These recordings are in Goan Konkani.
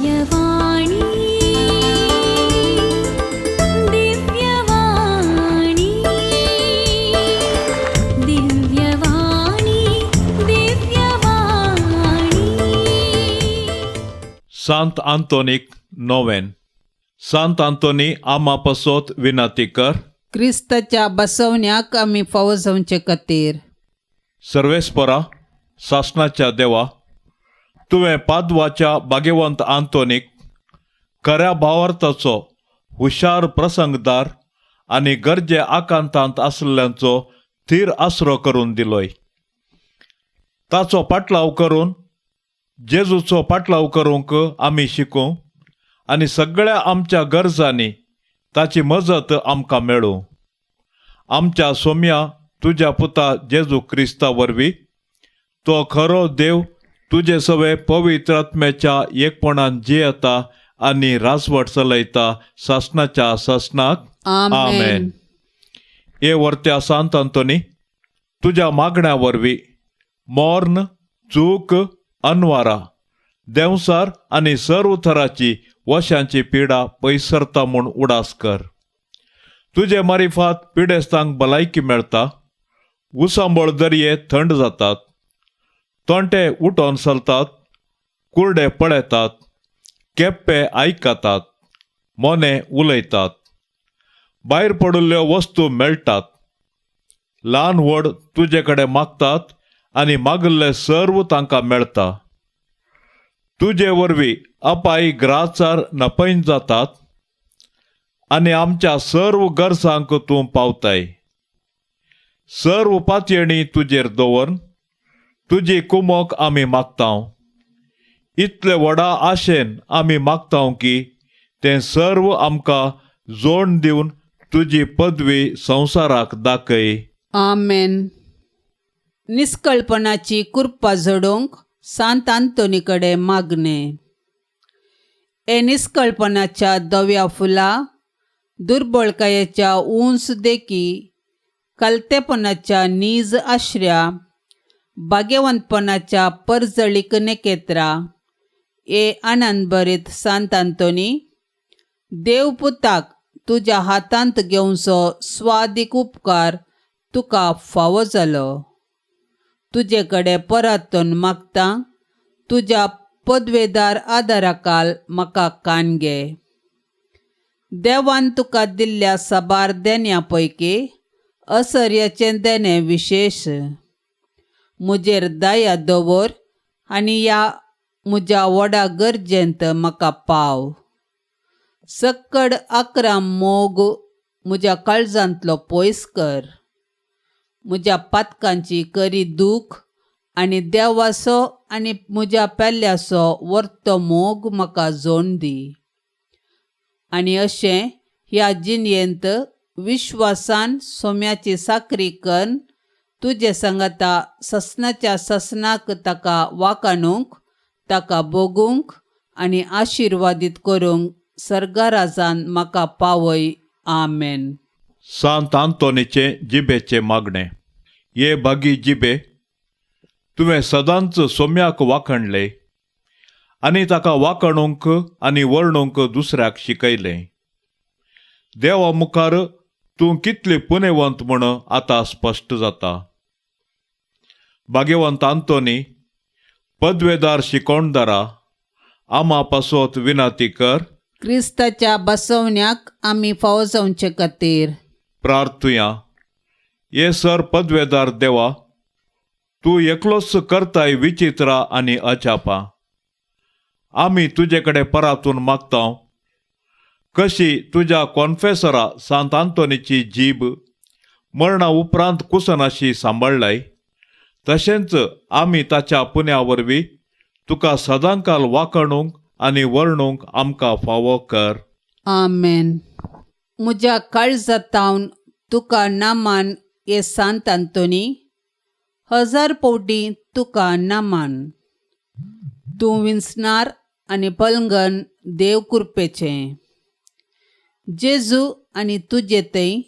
दिव्यवाणी, दिव्यवाणी, दिव्यवाणी, दिव्यवाणी. सांत आंतोनीक नोवेन. सांत आंतोनी, आमा पासत विनंती कर. क्रिस्ताच्या बसवण्याक आमी फावो जावचे खातीर. सर्वेस्परा, सासणाच्या देवा, तुवें पादवाच्या भाग्यवंत आंतोनीक खऱ्या भावार्थाचो हुशार प्रसंगदार आनी गरजे आकांतांत आसलेल्यांचो थीर आसरो करून दिलोय. ताचो पाटलाव करून जेजूचो पाटलाव करूंक आमी शिकूं आनी सगळ्या आमच्या गरजांनी ताची मजत आमकां मेळूं. आमच्या सोम्या तुज्या पुता जेजू क्रिस्ता वरवीं, तो खरो देव, तुजे सवे पवित्र आत्म्याच्या एकपणान जियेता आनी राजवट चलयता सासणाच्या सासणाक. आमेन. हे वर्त्या सांत आंतोनी, तुज्या मागण्या वरवीं मर्ण, चूक, अनवारा, देंवसार आनी सर्व थराची वशांची पिडा पयसरता म्हूण उडास कर. तुजे मारिफात पिडेस्तांक भलायकी मेळटा, उसांबळ दर्ये थंड जातात, तोंटे उठोन चलतात, कुर्डे पळयतात, केप्पे आयकतात, मोने उलयतात, भायर पडिल्ल्यो वस्तू मेळटात, ल्हान व्हड तुजे कडेन मागतात आनी मागिल्लें सर्व तांकां मेळटा. तुजे वरवीं अपाय ग्राचार नपयन जातात आनी आमच्या सर्व गरजांक तूं पावताय. सर्व पातयेणी तुजेर दवरून तुजी कुमोक आमी मागता. इतले व्हडा आशेन आमी मागता की तें सर्व आमकां जोड दिवन तुजी पदवी संवसाराक दाखय. आमेन. निस्कळपणाची कृपा जोडूंक सांत आंतोनी कडेन मागणें. हे निस्कळपणाच्या धव्या फुलां, दुर्बळकायेच्या उंच देखी, कलतेपणाच्या नीज आश्र्या, भाग्यवंतपणाच्या परजळीक नेकेत्रा, हे आनंदभरीत सांत आंतोनी, देवपुताक तुज्या हातांत घेवचो स्वादीक उपकार तुका फावो जालो. तुजे कडेन परतून मागता, तुज्या पदवेदार आदाराकाल म्हाका कान घे. देवान तुका दिल्ल्या साबार देण्या पैकी असर्याचें देणें विशेश. म्हजेर दया दवर आनी ह्या म्हज्या व्हडा गरजेंत म्हाका पाव. सक्कड आकरा मोग म्हज्या काळजांतलो पयस कर. म्हज्या पातकांची करी दूख आनी देवाचो आनी म्हज्या पेल्याचो वर्तो मोग म्हाका जोड दी. आनी अशें ह्या जिणेंत विश्वासान सोम्याची साकरी करून तुजे सांगाता ससनाच्या ससनाक ताका वाकाणूंक, ताका भोगूंक आनी आशिर्वादीत करूंक सर्गराजान म्हाका पावय. आमेन. सांत आंतोनीचे जिबेचे मागणें. हे भागी जिबे, तुवें सदांच सोम्याक वाखणलें आनी ताका वाखणूंक आनी वर्णूंक दुसऱ्याक शिकयलें. देवा मुखार तूं कितली पुनेवंत म्हूण आतां स्पश्ट जाता. भाग्यवंत आंतोनी, पदवेदार शिकोणदारा, आमा पासत विनंती कर. क्रिस्ताच्या बसवण्याक आमी फावो जावचे खातीर. प्रार्थुया. ये सर पदवेदार देवा, तूं एकलोच करताय विचित्रा आनी अजापां. आमी तुजे कडेन परातून मागता, कशी तुज्या कॉन्फेसरा सांत आंतोनीची जीब मरणा उपरांत कुसनाशी सांबाळ्ळाय, तशेंच आमी ताच्या पुण्या वरवीं तुका सदांकाल वाखणूंक आनी वर्णूंक आमकां फावो कर. आमेन. म्हज्या काळजातावन तुका नामान हे सांत आंतोनी, हजार पवटी तुका नामान. तूं विंचणार आनी पलंगन देव कृपेचें. जेजू आनी तुजे थंय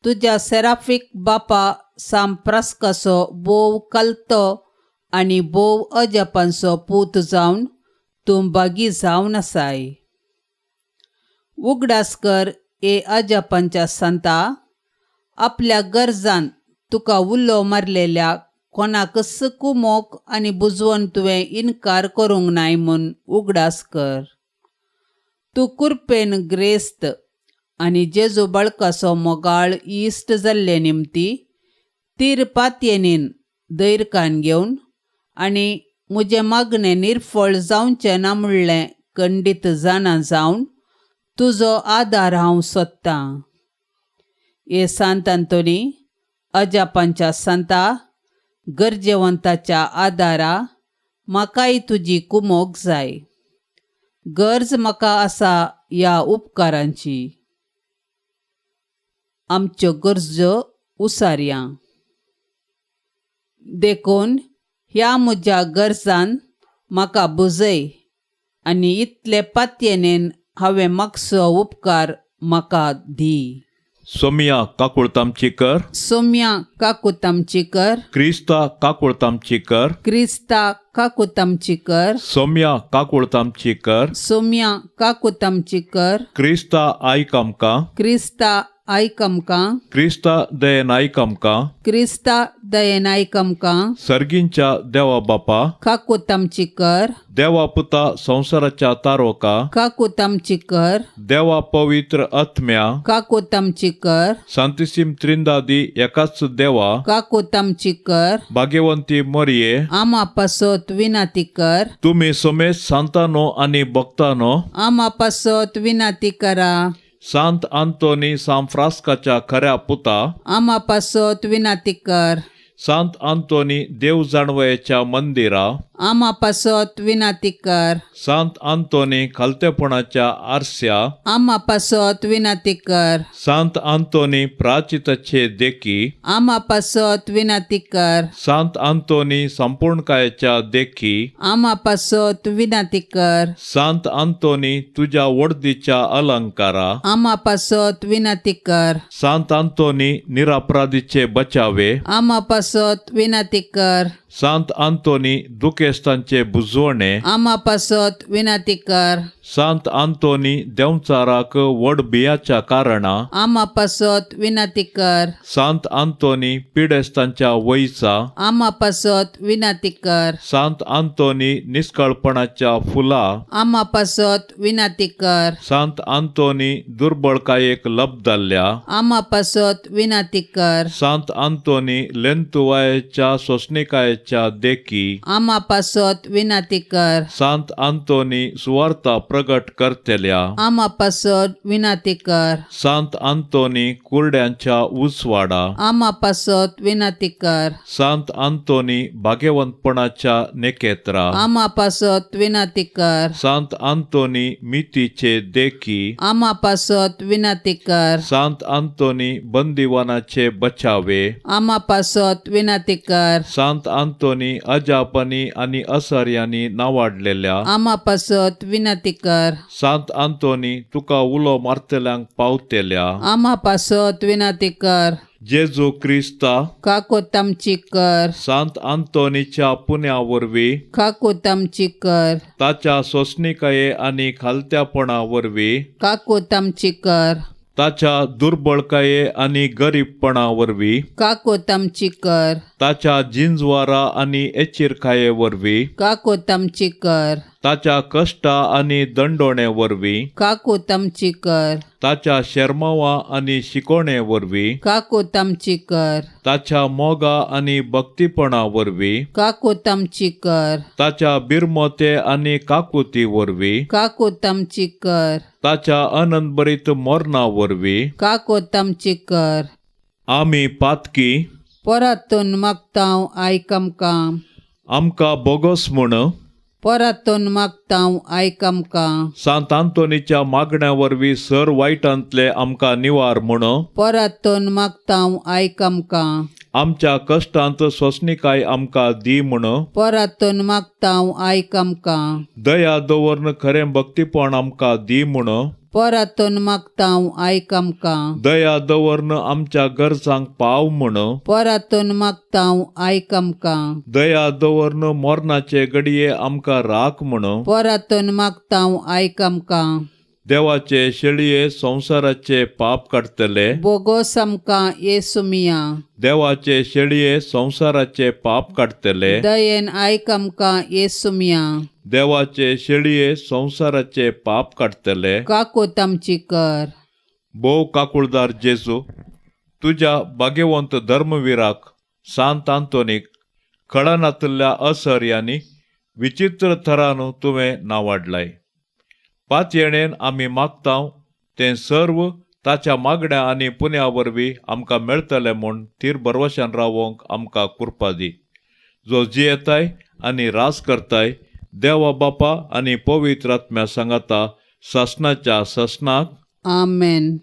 तुज्या सेराफीक बापा सांप्रास्काचो भोव कलतो आनी भोव अजापांचो पूत जावन तूं भागी जावन आसाय. उगडास कर ए अजापांच्या संता, आपल्या गरजान तुका उलो मारलेल्या कोणाकच कुमोक आनी बुजवण तुवें इनकार करूंक नाय म्हूण उगडास कर. तूं कुरपेन ग्रेस्त आनी जेजू बाळकाचो मोगाळ इश्ट जाल्ले निमती तीर पातयेनीन धैर्यान घेवन आनी म्हजें मागणें निर्फळ जावचें ना म्हणलें खंडीत जाणा जावन तुजो आदार हांव सोदतां. हे सांत आंतोनी, अजापांच्या संता, गरजेवंताच्या आदारा म्हाकाय तुजी कुमोक जाय. गरज म्हाका आसा ह्या उपकारांची. आमच्यो गरजो उसारया. देखून ह्या म्हज्या गरजान म्हाका बुजय आनी इतले पातयेनेन हांवें मागचो उपकार म्हाका दी. सोमिया काकुळतामची कर. सोम्या काकुतामची कर. क्रिस्ता काकुळतामची कर. क्रिस्ता काकुतामची कर. सोम्या काकुळतामची कर. सोम्या काकुतामची कर. क्रिस्ता आयक आमकां. क्रिस्ता आयक आमकां. क्रिस्ता दयेन आयक आमकां. क्रिस्ता दयेन आयक आमकां. सर्गींच्या देवा बापा काकुतामची कर. देवा पुता संवसाराच्या तारोका काकुतामची कर. देवा पवित्र आत्म्या काकुतामची कर. सांतिसीम त्रिंदादी एकाच देवा काकुतामची कर. भाग्यवंती मोरये आमा पासत विनाती कर. तुमी समेत सांतानो आनी भक्तानो आमा पासत विनाती करा. सांत आंतोनी सांत फ्रास्काच्या खऱ्या पुता आमा पासत विनाती कर. सांत आंतोनी देव जाणवयेच्या मंदिरा आमा पासत विनाती कर. सांत आंतोनी खालतेपणाच्या आरस्या आमा पासत विनाती कर. सांत आंतोनी प्राचिताचे देखी आमा पासत विनाती कर. सांत आंतोनी संपूर्णकायेच्या देखी आमा पासत विनाती कर. सांत आंतोनी तुज्या वडदीच्या अलंकारा आमा पासत विनाती कर. सांत आंतोनी निरापराधीचे बचावे आमा पासत विनाती कर. सांत आंतोनी दुखेस्तांचे बुजवणे आमा पासत विनाती कर. सांत आंतोनी देंवचाराक व्हड बियाच्या कारणा आमा पासत विनाती कर. सांत आंतोनी पिडेस्तांच्या वयचा आमा पासत विनाती कर. सांत आंतोनी निष्कळपणाच्या फुला आमा पासत विनाती कर. सांत आंतोनी दुर्बळकायेक लब्दल्ल्या आमा पासत विनाती कर. सांत आंतोनी लेंतुवायेच्या सोसणिकायेच्या देखी आमा पासत विनाती कर. सांत आंतोनी सुवार्ता प्रगट करतेल्या आमा पासत विनाती कर. सांत आंतोनी कुरड्यांच्या उजवाडा आमा पासत विनाती कर. सांत आंतोनी भाग्यवंतपणाच्या नेकेत्रा आमा पासत विनाती कर. सांत आंतोनी मितीचे देखी आमा पासत विनाती कर. सांत आंतोनी बंदिवानाचे बचावे आमा पासत विनाती कर. सांत आंतोनी अजापनी आनी असर्यांनी नावाडलेल्या आमा पासत विनाती कर. सांत आंतोनी तुका उलो मारतल्यांक पावतेल्या आमा पासत विनाती कर. जेजू क्रिस्ता काकुतामची कर. सांत आंतोनीच्या पुण्या वरवीं काकुतामची कर. ताच्या सोसणिकाये आनी खालत्यापणा वरवीं काकुतामची कर. ताच्या दुर्बळकाये आनी गरीबपणा वरवीं काकुतामची कर. ताच्या जिंजवारा आनी एचिरकाये वरवीं काकुतामची कर. ताच्या कश्टा आनी दंडोणे वरवीं काकुतामची कर. ताच्या शेरमावा आनी शिकोणे वरवीं काकुतामची कर. ताच्या मोगा आनी भक्तीपणा वरवीं काकुतामची कर. ताच्या बिरमोते आनी काकुती वरवीं काकुतामची कर. ताच्या आनंदभरीत मरणा वरवीं काकुतामची कर. आमी पातकी परतून मागतांव आयक आमकां. आमकां बोगस म्हूण परतून मागतांव आयक आमकां. सांत आंतोनीच्या मागण्या वरवीं सर वायटांतले आमकां निवार म्हूण परतून मागतांव आयक आमकां. आमच्या कश्टांत सोसणिकाय आमकां दी म्हूण परतून मागतांव आयक आमकां. दया दवरून खरें भक्तीपण आमकां दी म्हूण परतून मागतांव आयक आमकां. दया दवर्न आमच्या गरजांक पाव म्हण. परतून मागतांव आयक आमकां. दया दवर्न मोरनाचे घडये आमकां राख म्हण. परतून मागतांव आयक आमकां. देवाचे शेळये संवसाराचे पाप काडटले. बोगोस आमकां येसुमिया. देवाचे शेळये संवसाराचे पाप काडटले. दयेन आयक आमकां येसुमिया. देवाचे शेळये संवसाराचे पाप काडटले. काकूत आमची कर. भोव काकुळदार जेजू, तुज्या भाग्यवंत धर्मवीराक सांत आंतोनीक कळनातल्या असर्यांनी विचित्र थरान तुवें नावाडलाय. पातयेणेन आमी मागतांव तें सर्व ताच्या मागण्या आनी पुण्या वरवीं आमकां मेळटलें म्हूण थीर भरवशान रावोंक आमकां कुरपा दी, जो जियेताय आनी राज करताय देवा बापा आनी पवित्र आत्म्या सांगाता सासणाच्या सासणाक. आमेन.